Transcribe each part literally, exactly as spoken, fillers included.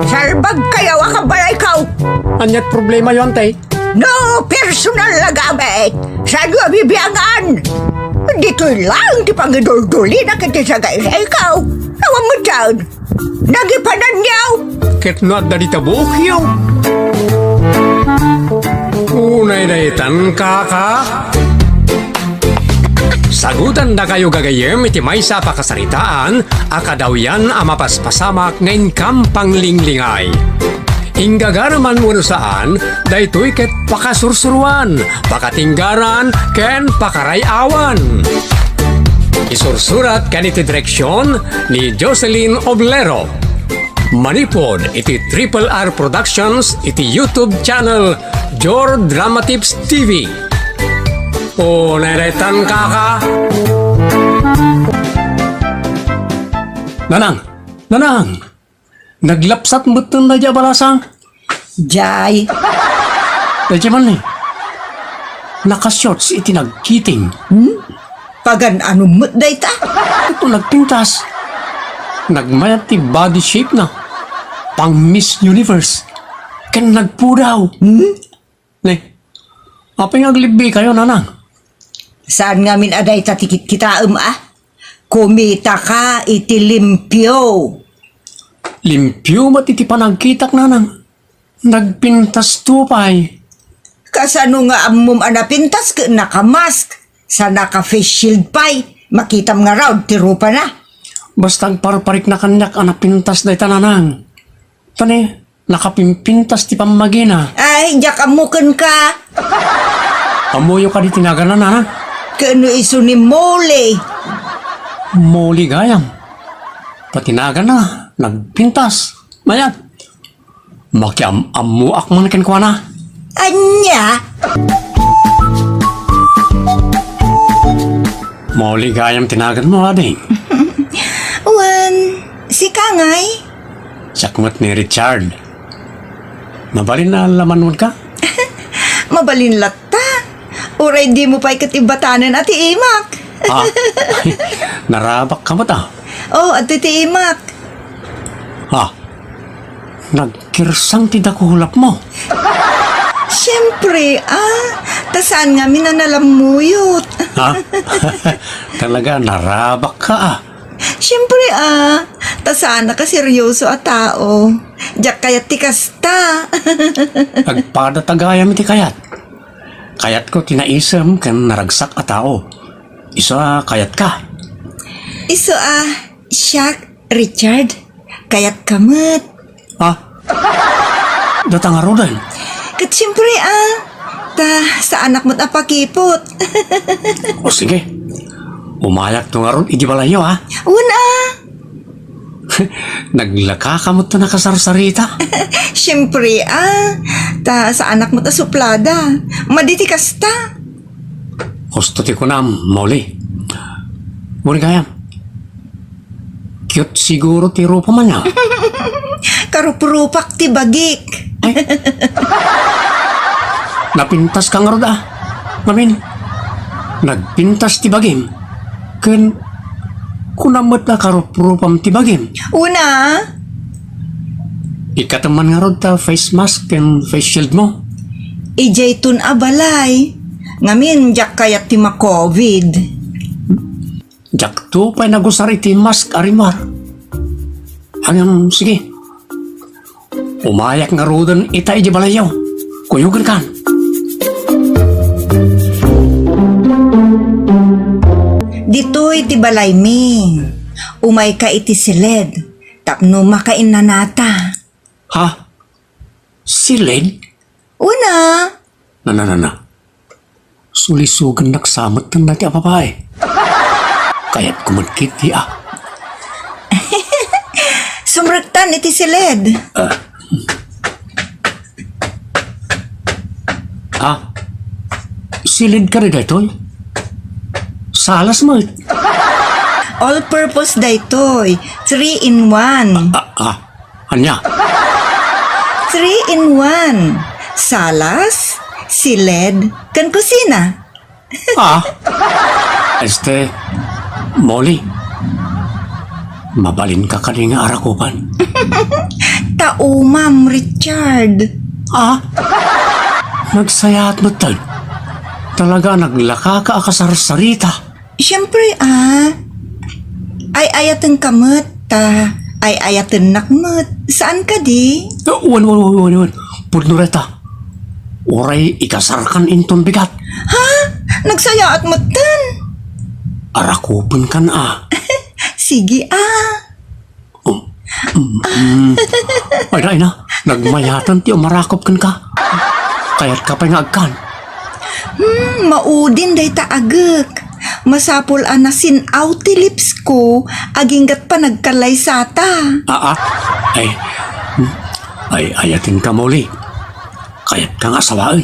Salbag kayo a kabalaykaw! Ania't problemayo, Ante? No personal a gamit, saanyo a bibiangan? Ditoy laeng ti pangiduldulina ket ti sagaysaykaw. Awan met daan. Nagipananyo! Ket no adda dita buokyo. Unay daytan, kaka. Sagutandakayo gagayyem iti maysa a pakasaritaan a kadawyan a mapaspasamak nga inkam panglinglingay. Inggagareman wenno saan, daytoy ket pakasursuroan, pakatinggaran, ken pakaray-awan. Isursurat ken iti direksion ni Jocelyn Oblero. Manipud iti Triple R Productions iti YouTube channel Jor Dramatips T V. O, nairetan, kaka. Nanang! Nanang! Naglapsat metten daydi a balasang. Jay. Daydi man ni. Naka-shorts iti nagkiting. Hmm? Pagan-ano met dayta? Ito nagpintas. Nagmayat ti body shape na. Pang Miss Universe. Ken nagpudaw. Hmm? Ne, apay nga aglibbikayo, nanang? Saan ngamin a dayta ti kitkitaem, a? Kumitaka iti limpio. Limpio met iti panagkitak, nanang. Nagpintasto pay. Kasano nga ammom a napintas ket naka-mask, sa naka-face shield pay? Makitam ngarud ti rupana. Basta agparparikna kaniak a napintas dayta, nanang. Tani, nakapimpintas ti pammagina. Ay, diak ammo kenka. Ammoyo kadi ti naganna, nanang? Ken no isu ni Molly. Molly gayam. Pati naganna, nagpintas. Mayat. Makiam-ammoak man kenkuana. Ania? Molly gayam ti naganmo, ading. Wen, sika ngay? Siak met ni Richard. Mabalin a lamanonka? Mabalin latta. Uray dimo pay ket ibbatanen a ti imak. Ah, narabakka met, a. O, adtoy ti imak. Ah, nagkirsang ti dakulapmo. Siempre, a. Ta saan ngamin a nalammuyot. Ha? Talaga, narabakka, a. Siempre, a, ta saanak a seryoso a tao. Diak kayat ti kasta. Agpada ta gayam iti kayat. Kayatko ti naisem ken naragsak a tao. Isu a kayatka. Isu a, siak, Richard, kayatka met. Ah, data ngaruden? Ket siempre, a, ta saanak met a pakiput. O sige, umayakto ngarud iti balayyo, a. Wen, a. Naglakaka met ta nakasarsarita. Siempre, a, ta saanak met a suplada. Madi ti kasta. Husto ti kunam, Molly. Wen gayam. Cute siguro ti rupam ania? Karuprupak ti bagik. Ay. Napintaska ngarud, a. Ngamin, nagpintas ti bagim. Ken, kunam met a karuprupam ti bagim. Wen a. Ikkatem man ngarud ta face mask ken face shield mo. Idiay ton a balay. Ngamin, diak kayat ti ma-covid. Diakto pay nagusar iti mask a rimmuar. Ngem, sige. Umayak ngaruden ita iti balayyo. Kuyogenkan. Ditoy ti balaymi. Umayka iti siled tapno makainnanata. Ha? Siled? Wen a. Na, na, na, na. Sulisogennak sa met dayta a babai. Kayatko met ketdi, a. Sumrektan iti siled. Ah. Ah. Siled kadi daytoy? Salas met. All purpose daytoy. Three in one. Ah, ah. Ania? Three in one. Salas, siled, ken kusina. Ah? Este, Molly. Mabalinka kadi nga arakupan? Ta umam, Richard. Ah? Nagsayaat metten. Talaga naglakaka a kasarsarita. Siyempre, ah. Ay-ayatenka met, ta ay-ayatennak met. Saan kadi? Ah, wen, wen, wen, wen, wen. Pudno dayta. Uray ikasarkan inton bigat. Ha? Nagsayaat metten? Arakupenkan a. Sige, ah. Um, mm, mm. Ay, ay na, nagmayaten ti umarakop kenka. Kayatka pay nga agkan. Hmm, maudin dayta agek. Masapul a nasin-aw ti lips ko, aginggat panagkallaysata. Aa, ay, hmm, ay, ayatenka, Molly. Kayatka nga asawaen.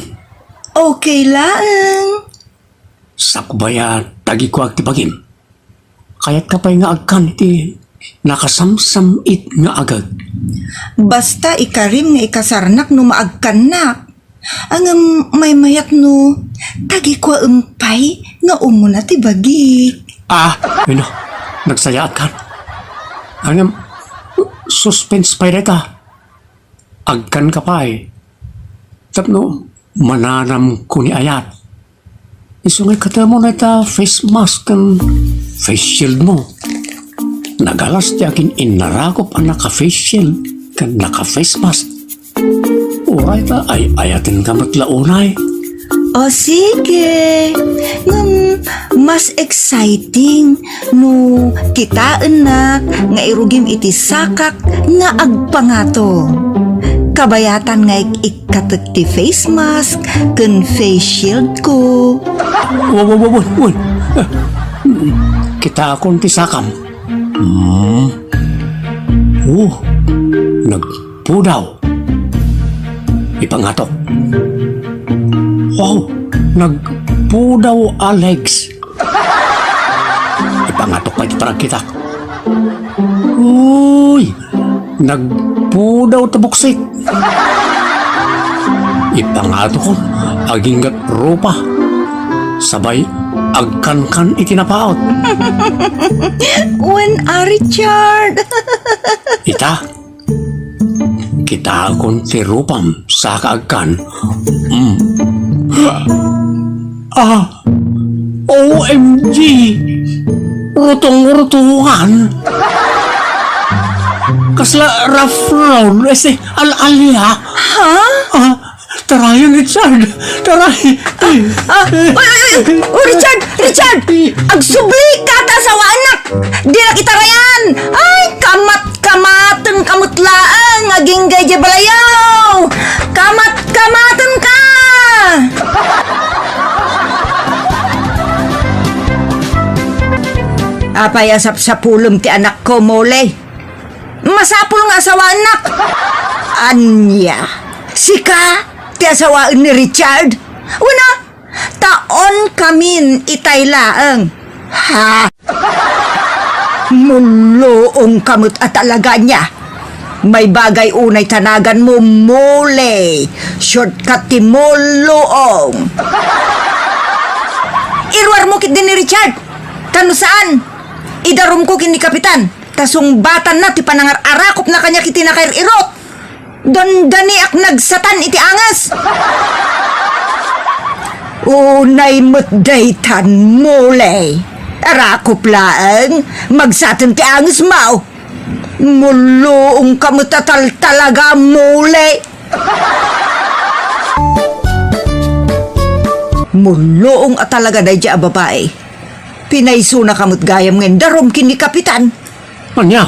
Okay laeng. Sakbay a tagikuak ti bagim. Kayatka pay nga agkan iti nakasamsam-it nga agek. Basta ikarim nga ikasarnak no maagkannak. Ngem maymayat no tagikuaem pay nga umuna ti bagik. Ah, wen, nagsayaatkan. Ngem, suspense pay dayta. Agkanka pay. Tapno mananamko ni ayat. Isu nga ikkatem mo dayta face mask ken face shield mo. Nagalas ti agin-innarakop a naka-face shield ken naka-face mask. Uray ta ay-ayatenka met la unay. O sige, ngem mas exciting no kitaennak nga irugim iti sakak nga agpangato. Kabayatan nga ik-, ikkatek ti face mask ken face shield ko. Wa-, wa-, wa-, wa-, wa-, eh, mm, kitaakon ti sakam. Hmm. Oh, nagpudaw. Ipangatok. Wow, nagpudaw a legs. Ipangatok pay ti panagkitak. Uy, nagpudaw ti buksik. Ipangatokon, aginggat rupa. Sabay agkankan iti napaut. Wen a, Richard. Ita, kitaakon ti rupam saka agkan. Mm. Ah, O M G! Rutong-rutongan! Kasla rough road, este, al-alia. Ha? Ah, tarayan, Richard! Taray! Ah, oy, oy, oy! Oh, Richard! Richard! Agsubli ka ta asawaannak! Dinak itarayan! Ay, kamat-kamaten ka met laeng, agingga idiay balayaw! Kamat-kamaten ka! Apay a sapsapulem ti anakko, Molly? Masapul nga asawaannak. Ania? Sika ti asawaen ni Richard? Wen a, taon kamin itay laeng. Ha? Mulluong ka met a talaga ania. Maibagay unay ta naganmo, Molly. Shortcut ti mulluong. Iruarmo ketdi ni Richard. Ta no saan, idarumko ken ni Kapitan. Ta sungbatanna ti panangar-arakopna kaniak iti nakair-irot. Dandaniak nagsatan iti anges. Unay met daytan, Molly. Arakop laeng, magsaten ti angesmo. Mulluong ka met a tal-, talaga, Molly. Mulluong a talaga daydiay a babai. Pinaysuna ka met gayam nga indarum ken ni Kapitan. Ania?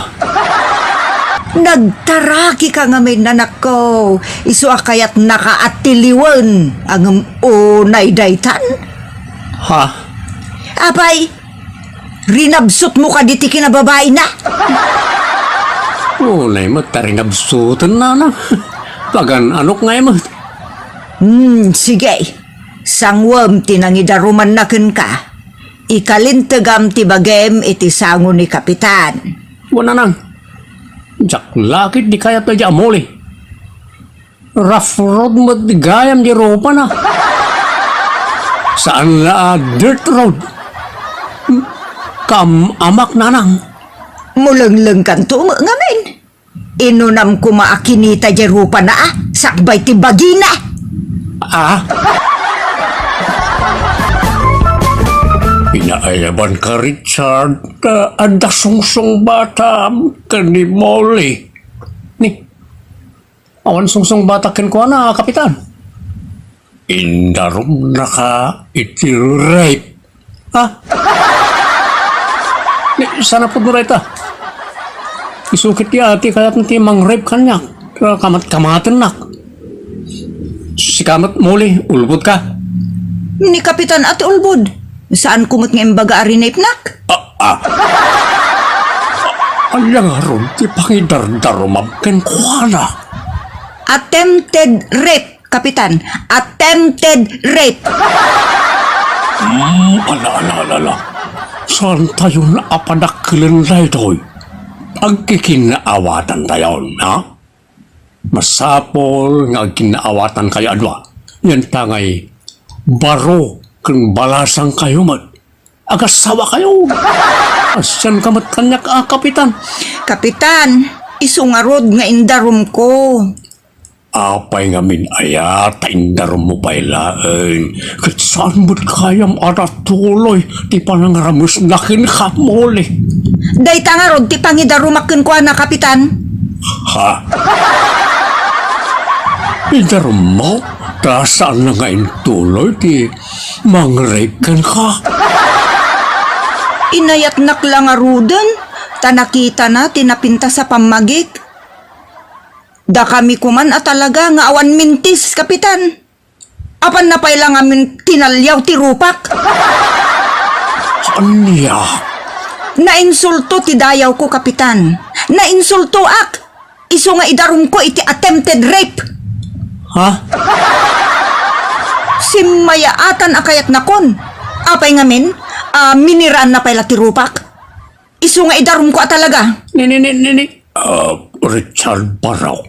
Nagtaraki ka ngamin, anakko. Isu a kayatnaka a tiliwen, ngem unay daytan? Ha? Apay, rinabsutmo kadi ti kinababaina? Unay met ta rinabsutenna, na. Pagan-anok ngay met. Hmm, sige. Sanguem ti nangidarumanna kenka. Ikalintegam ti bagim iti sango ni Kapitan. Wen, nanang, diak la ketdi kayat daydiay a Molly. Rough road met gayam di rupana. Saan la a dirt road. Kaam-amak, nanang. Mulenglengkanto met ngamin. Inunam koma a kinita diay rupana, a, sakbay ti bagina. Ah? Inayabanka, Richard, ta adda sungsungbatam ken ni Molly. Ni, awan sungsungbatak kenkuana, Kapitan. Indarumnaka iti rape. Ha? Ni, saan a pudno dayta? Isu ket ti ati kayatna ti mang-rape kaniak. Kamat-kamatennak. Sika met, Molly, ulbodka. Ni Kapitan a ti ulbod. Saanko met nga imbaga a rinapenak? Ah, ah. Ania ngarud ti pangidardarumam kenkuana? Attempted rape, Kapitan. Attempted rape. Hmm, ala, ala, ala, ala. Saantayon a padakkelen daytoy. Agkikinaawatantayon, ha? Masapul nga agkinnaawatankayo a dua. Ngem ta ngay baro ken balasangkayo met. Agasawakayo. Asianka met kaniak a, Kapitan. Kapitan, isu ngarud nga indarumko. Apay ngamin aya ta indarummo pay laeng? Ket saan met gayam a natuloy ti panangaramesna kenka, Molly? Dayta ngarud ti pangidarumak kenkuana, Kapitan. Ha? Idarummo? Ta saanna nga intuloy ti mang-rape kenka? Inayatnak la ngaruden, ta nakitana ti napintas a pammagik. Dakami koman a talaga nga awan mintis, Kapitan. Apanna pay la ngamin tinaliaw ti rupak. Ania? Nainsulto ti dayawko, Kapitan. Nainsultoak. Isu nga idarumko iti attempted rape. Ha? Simmayaatan a kayatnakon. Apay ngamin, a, miniraanna pay la ti rupak. Isu nga idarumko a talaga. Ni, ni, ni, ni, ni. Ah, Richard Barok,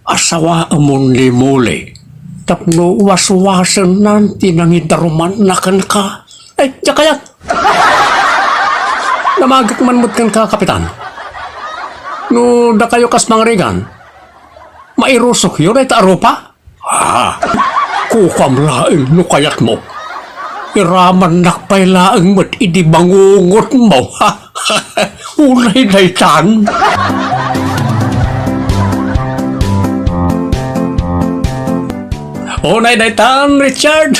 asawaemon ni Molly tapno waswasennan ti nangidarumanna kenka. Ay, diak kayat. Namagek man met kenka, Kapitan. No dakayo kas mangrigan, mairusokyo dayta a rupa? Ah, kukuam laeng no kayatmo. Iramannak pay laeng met idi bangungotmo. Unay daytan. Unay daytan, Richard.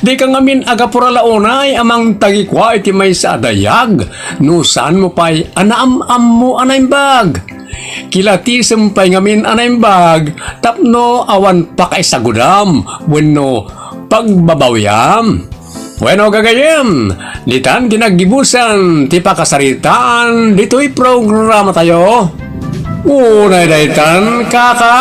Dika ngamin agapura la unay a mangtagikua iti maysa a dayag no saanmo pay a naam-ammo a naimbag. Kilatisem pay ngamin a naimbag tapno awan pakaisagudam wenno pagbabawiam. Wenno gagayyem, ditan ti naggibusan ti pakasaritaan ditoy programatayo. Unay daytan, kaka.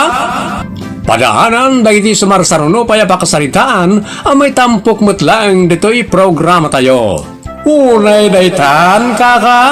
Padaanan dagiti sumarsaruno pay a pakasaritaan a maitampok met laeng ditoy programatayo. Unay daytan, kaka.